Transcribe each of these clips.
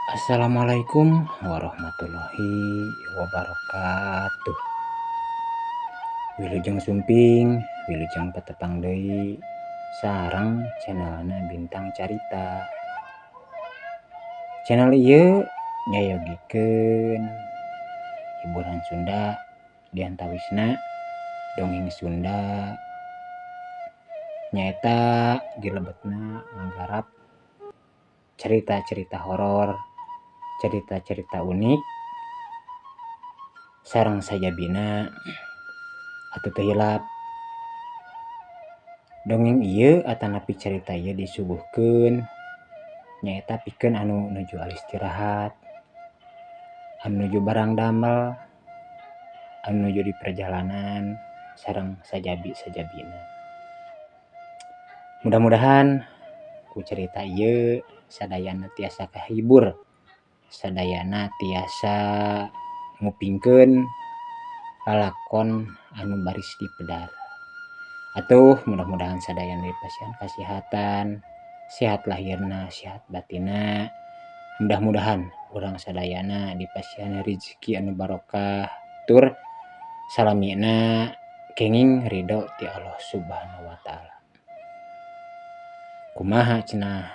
Assalamualaikum warahmatullahi wabarakatuh. Wilujeng sumping, wilujeng patepang deui sareng channelna Bintang Carita. Channel ieu nyayogikeun hiburan Sunda diantawisna dongeng Sunda nyaeta dilebetna nganggarap cerita-cerita horor, cerita-cerita unik sareng sajabina atuh teu hilap. Dongeng ieu atanapi carita ieu disuguhkeun nyaeta pikeun anu nuju istirahat, anu nuju barang damel, anu nuju di perjalanan sareng sajabi-sajabina. Mudah-mudahan ku carita ieu sadayana tiasa kahibur, sadayana tiasa ngupingkeun lalakon anu baris dipedar. Atuh mudah-mudahan sadayana dipasihan kasihatan, sehat lahirna, sehat batinna. Mudah-mudahan urang sadayana dipasihan rezeki anu barokah tur salamina kenging ridho ti Allah Subhanahu wa taala. Kumaha cenah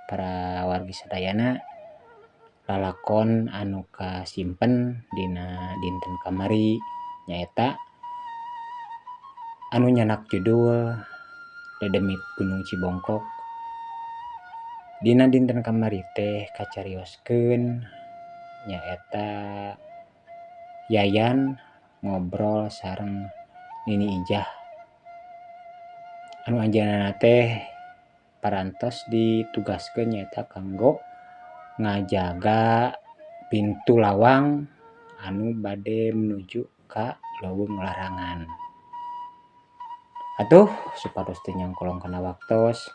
para wargi sadayana lalakon anu kasimpen dina dinten kamari nyaeta anu nyanak judul Dedemit Gunung Cibongkok. Dina dinten kamari teh kacarioskeun nyaeta Yayan ngobrol sareng Nini Ijah anu anjeunna teh parantos ditugaskeun nyaeta kanggo ngajaga pintu lawang anu bade menuju ka leuweung larangan. Atuh supados teu nyangkolong kana waktos,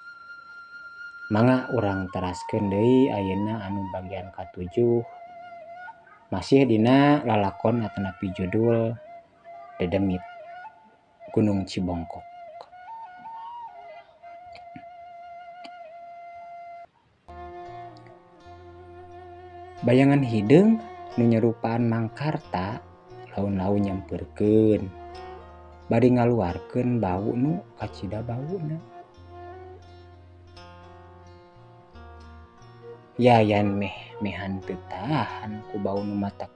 mangga urang teraskeun deui ayeuna anu bagian ka-7 masih dina lalakon atanapi judul Dedemit Gunung Cibongkok. Bayangan hideung nu nyerupaan Mangkarta laun-laun nyampeurkeun bari ngaluarkeun bau nu kacida bauna. Yayan meh mehan teu tahan ku bau nu matak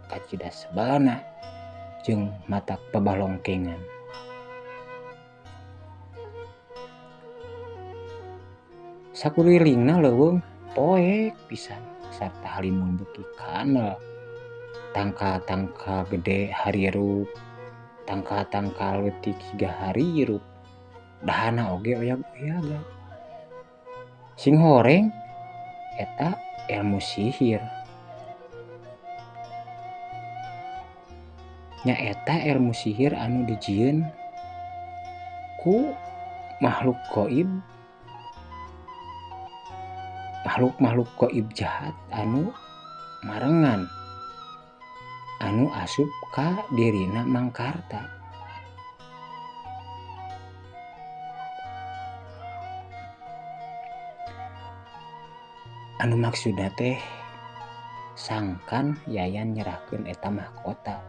kacida sebelna jeung matak pabalongkengan. Sakulilingna leuweung poek pisan sarta halimun beuki kanel, tangkal-tangkal gede harirup, tangkal-tangkal leutik siga harirup, dahana oge oyag-oyagan. Sing horeng eta ilmu sihir. Nyaeta ilmu sihir anu dijieun ku makhluk gaib, makhluk-makhluk gaib jahat anu marengan anu asup ka dirina Mangkarta. Anu maksudna teh sangkan Yayan nyerahkeun eta mahkota.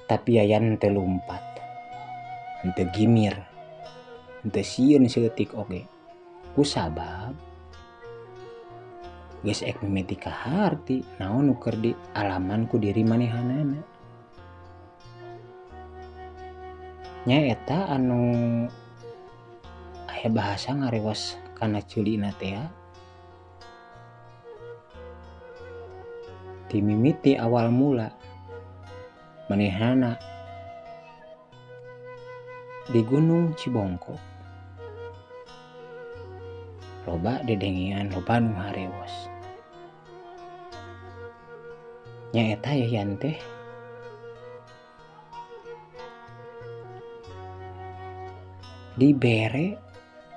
Tapi Yayan teu lumpat, henteu gimir, henteu sieun saeutik oge. Kusabab geus ek mimiti kaharti naon nu keur dialaman ku diri manehanana. Nyaeta anu aya bahasa ngarewas kana ceulina teh dimimiti awal mula manehana di Gunung Cibongkok loba dedengean, loba nu harewos. Nyaeta Yayan teh dibere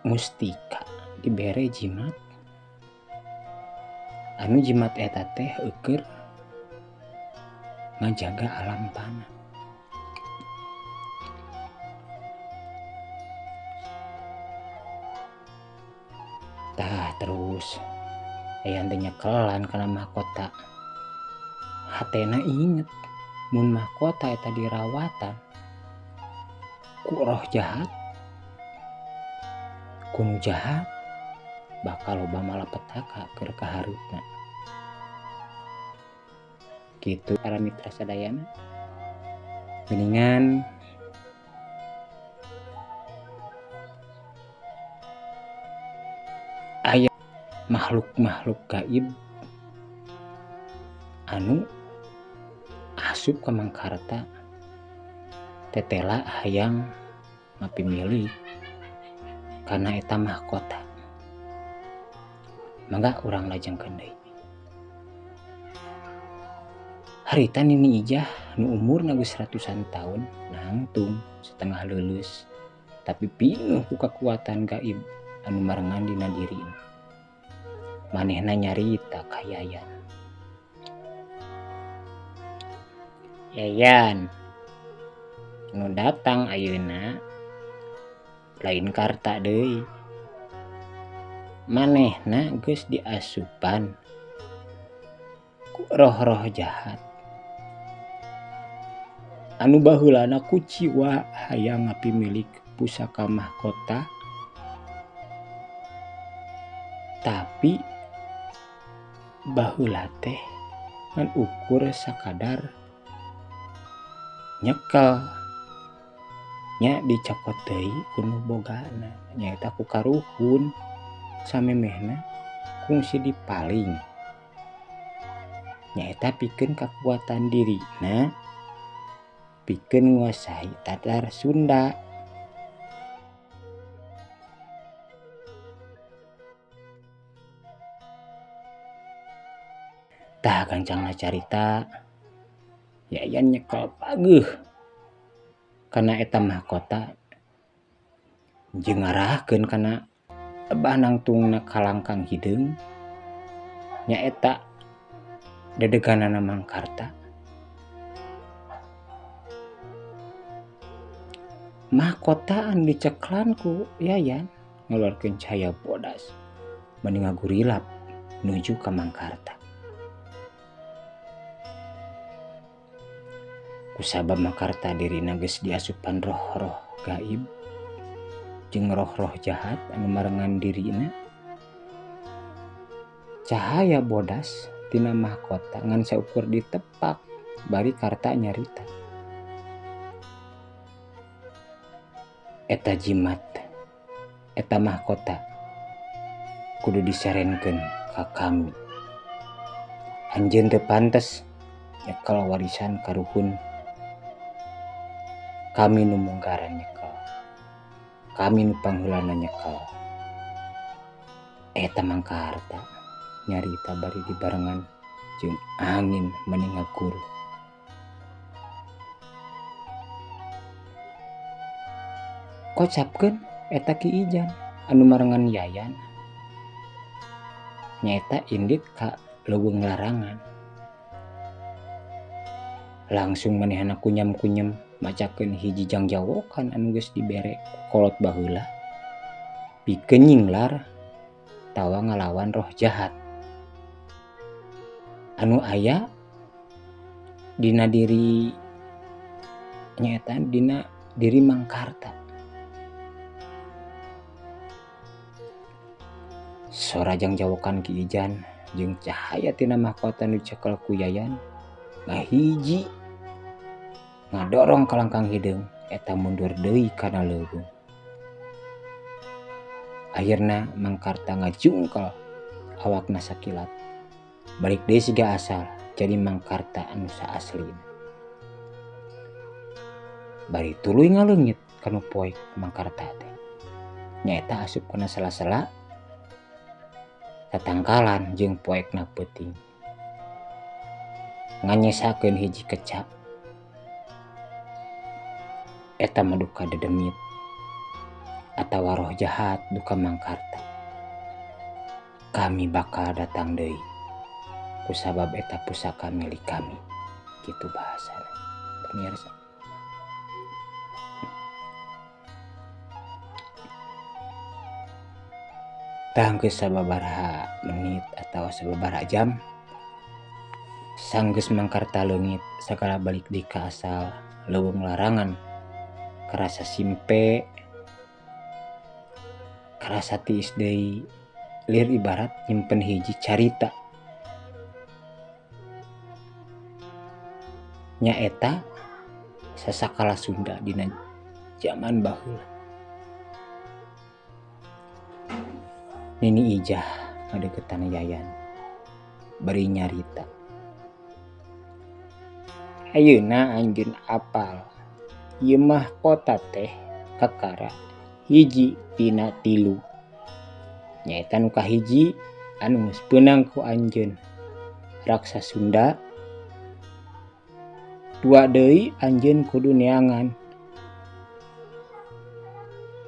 mustika, dibere jimat anu jimat eta teh eukeun ngajaga alam panah. Tah terus Yayan teh nyekelan kana mahkota. Hatena inget mun mahkota eta dirawatan ku roh jahat, ku nu jahat bakal loba malapetaka keur kahareupna. Kitu para mitra sadayana. Geuningan aya makhluk-makhluk gaib anu asup ka Mangkarta tetela hayang ngapimilik kana eta mahkota. Mangga urang lajengkeun deui. Harita Nini Ijah nu umurna geus ratusan taun nangtung setengah leuleus tapi pinuh ku kakuatan gaib anu marengan dina dirina. Manehna nyarita ka Yayan. Yayan nu datang ayeuna lain Karta deui. Manehna geus diasupan ku roh-roh jahat anu baheulana kuciwa hayang ngapimilik pusaka mahkota, tapi baheula teh ngan ukur sakadar nyekel nya dicokot deui ku nu bogana nyaeta ku karuhun samemehna kungsi dipaling nyaeta pikeun kakuatan dirina pikeun nguasai tatar Sunda. Tah gancangna carita Yayan nyekel pageuh kana eta mahkota jeung ngarahkeun kana ebah nangtungna kalangkang hideung nyaeta dedeganana Mangkarta. Mahkota anu diceklan ku Yayan ngeluarkeun cahaya bodas meni ngagurilap nuju ka Mangkarta. Kusabab Mangkarta dirina geus diasupan roh-roh gaib jeung roh-roh jahat anu marengan dirina, cahaya bodas tina mahkota ngan saukur ditepak bari Karta nyarita. Eta jimat eta mahkota kudu diserenkeun ka kami. Anjeun teu pantes nyekel warisan karuhun. Kami nu munggaran nyekel, kami nu pangheulana nyekel. Eta Mangkarta nyarita bari dibarengan jeung angin meni ngaguru. Kocapkeun eta Ki Ijan anu marengan Yayan nyaeta indit ka leuweung larangan. Langsung manehna kunyam-kunyam macakeun hiji jangjawokan anu geus dibere ku kolot baheula pikeun nyinglar tawa ngalawan roh jahat anu aya dina diri nyaeta dina diri Mangkarta. Sora jangjawokan Ki Ijan jeung cahaya tina mahkota nu dicekel ku Yayan ngahiji ngadorong kalangkang hideung eta mundur deui kana leuweung. Akhirna Mangkarta ngajungkel awakna sakilat balik deui siga asal jadi Mangkarta anu saaslina. Bari tuluy ngaleungit kanu poek Mangkarta teh nyaeta asup kana sela-sela tatangkalan jeung poekna peuting nganyesakeun hiji kecap. Eta mah duka dedemit atawa roh jahat duka Mangkarta. Kami bakal datang deui kusabab eta pusaka milik kami. Kitu bahasana pemirsa. Tah geus sababaraha menit atawa sababaraha jam sanggeus mangkarta leungit sagala balik deui ka asal leuweung larangan karasa simpe karasa tiis deui lir ibarat nyimpen hiji carita nyaeta sasakala Sunda dina zaman baheula. Nini Ijah ngadeukeutan Yayan bari nyarita. Ayeuna anjeun apal ieu mahkota teh kakara hiji tina tilu. Nyaeta nu kahiji anu geus beunang ku anjeun Raksa Sunda. Dua deui anjeun kudu neangan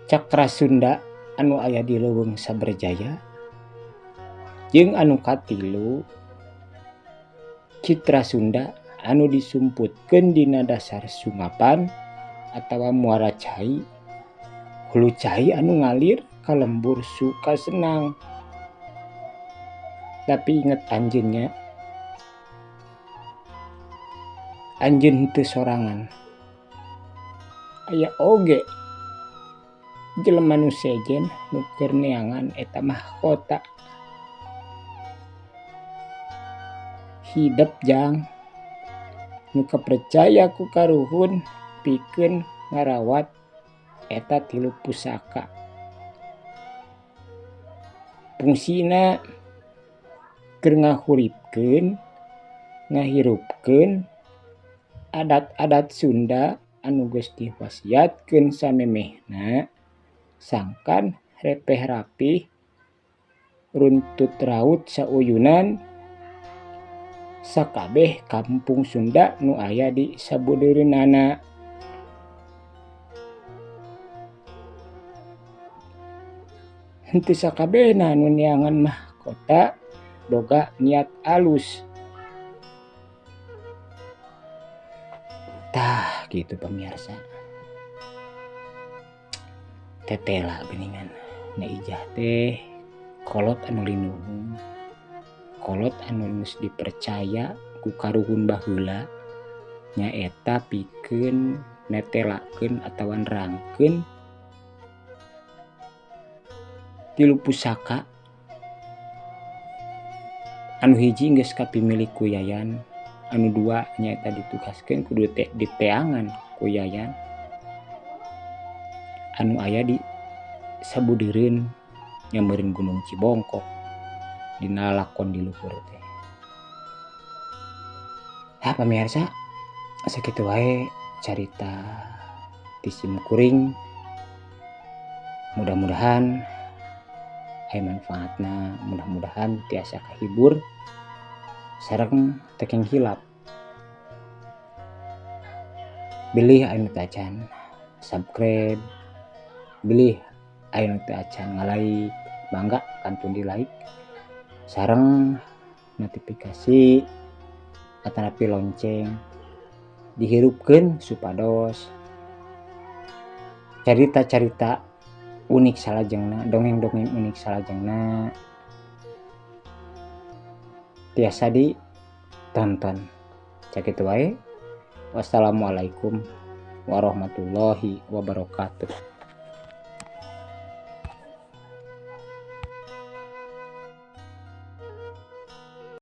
Cakra Sunda anu aya di Leuweung Saberjaya jeung anu katilu Citra Sunda anu disumputkeun dina dasar sungapan atawa muara cai hulu cai anu ngalir ka lembur Sukasenang. Tapi inget anjeun nya, anjeun henteu sorangan, aya oge jelema nu sejen nu keur neangan eta mahkota. Hidep jang nu kapercaya ku karuhun pikeun ngarawat eta tilu pusaka. Fungsina keur ngahuripkeun ngahirupkeun adat-adat Sunda anu geus diwasiatkeun samemehna sangkan repeh rapih runtut raut sauyunan sakabeh kampung Sunda nu aya di sabudeureunana. Henteu sakabehna nu neangan mahkota boga niat alus. Tah gitu pemirsa. Tetela geuningan na Ijah teh kolot anu linuhung, kolot anu geus dipercaya ku karuhun baheula nyaeta pikeun netelakeun atawa nerangkeun tilu pusaka anu hiji geus kapimilik ku Yayan, anu dua nyaeta ditugaskeun kudu diteangan ku Yayan anu aya di sabudeureun nyameureun Gunung Cibongkok dina lakon di luhur teh. Tah pamirsa, sakitu wae carita ti sim kuring. Mudah-mudahan aya manfaatna, mudah-mudahan tiasa kahibur sareng teu hilap. Bilih anu teu acan subscribe, bilih aya nu teu acan nga-like, mangga kantun di like sareng notifikasi atanapi lonceng dihirupkeun supados carita-carita unik salajengna, dongeng-dongeng unik salajengna tiasa ditonton. Sakitu wae. Wassalamualaikum warahmatullahi wabarakatuh.